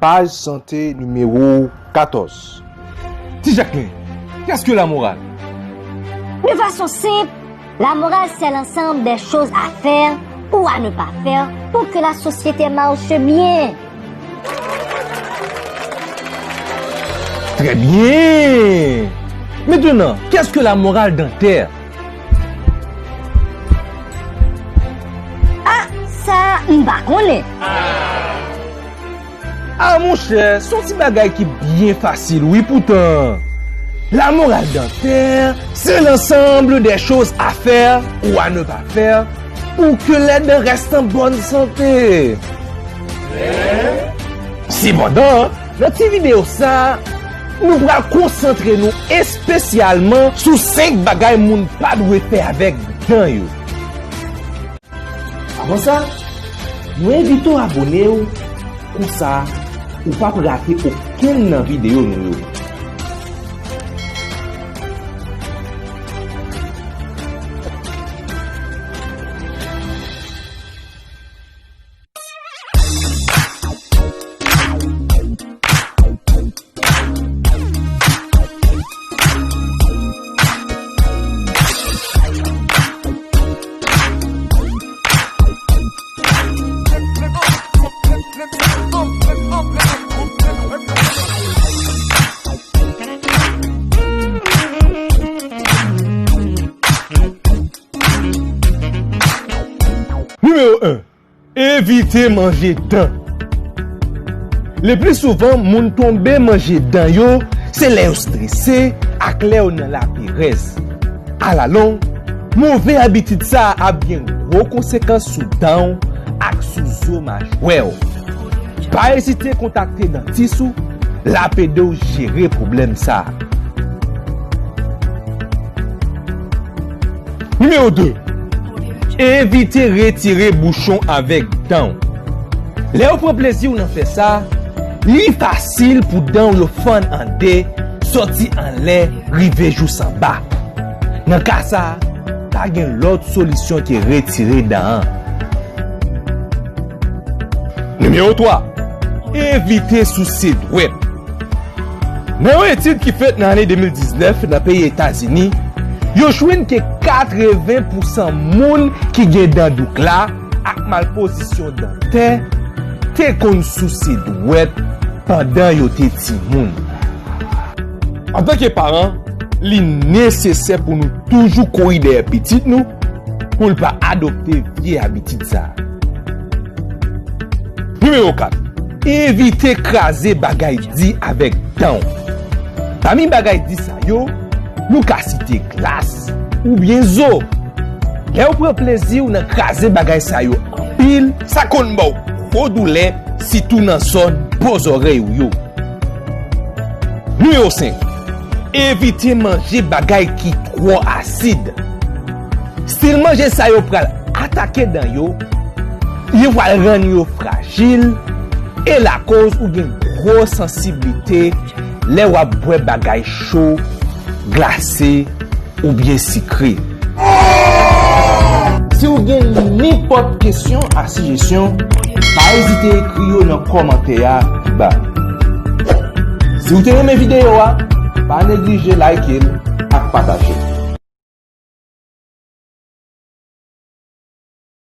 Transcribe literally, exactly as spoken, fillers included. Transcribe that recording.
Paj sante nimewo katòz. Ti Jacqueline, qu'est-ce que la morale? De façon simple, la morale, c'est l'ensemble des choses à faire ou à ne pas faire pour que la société marche bien. Très bien. Maintenant, qu'est-ce que la morale dentaire? Ah, sa, m pa konnen. Ah, monchè, se yon ti bagay ki byen fasil, wi, poutan. La morale dentaire, c'est l'ensemble des choses à faire ou à ne pas faire pour que les dents restent en bonne santé. Sepandan, nan ti videyo sa a, nou pral konsantre nou espesyalman sou senk bagay moun pa dwe fè avèk dan yo. Avan sa, nou envite w abone w, konsa ou p ap rate okenn nan videyo nou yo. Nimewo en, evite manje dan. Le pli souvan, moun tonbe manje dan yo, se lè yo strese ak lè yo nan laperèz. Alalong, move abitid sa a ap gen gwo konsekans sou dan w ak sou zo majwè w. Pa ezite kontakte dantis ou, l ap ede w jere pwoblèm sa a. Nimewo de, evite retire bouchon avèk dan w. Lè w pran plezi w nan fè sa, li fasil pou dan w yo fann an de, soti anlè, rive jous anba. Nan ka sa a, pa gen lòt solisyon ke retire dan an. Nimewo twa, evite souse dwèt. Nan yon etid ki fèt nan ane de mil diznèf nan peyi Etazini, yo jwenn ke katreven pousan moun ki gen dan doukla ak malpozisyon dantè te konn souse dwèt pandan yo te timoun. Antanke paran, li nesesè pou nou toujou kouri dèyè pitit nou pou l pa adopte vye abitid sa a. Nimewo kat, evite kraze bagay di avèk dan w. Pami bagay di sa yo, nou ka site glas oubyen zo. Lè w pran plezi w nan kraze bagay sa yo anpil, sa konn ba w gwo doulè, sitou nan zòn bò zòrèy ou yo. Nimewo senk, evite manje bagay ki twò asid. Estil manje sa yo pral atake dan yo, yo pral rann yo frajil, e lakoz ou gen gwo sansiblite lè w ap bwè bagay cho, glase, oubyen sikre. Si w gen nenpòt kesyon a sijesyon, pa ezite ekri yo nan kòmantè a pi ba. Si w te renmen videyo a, pa neglije like l ak pataje.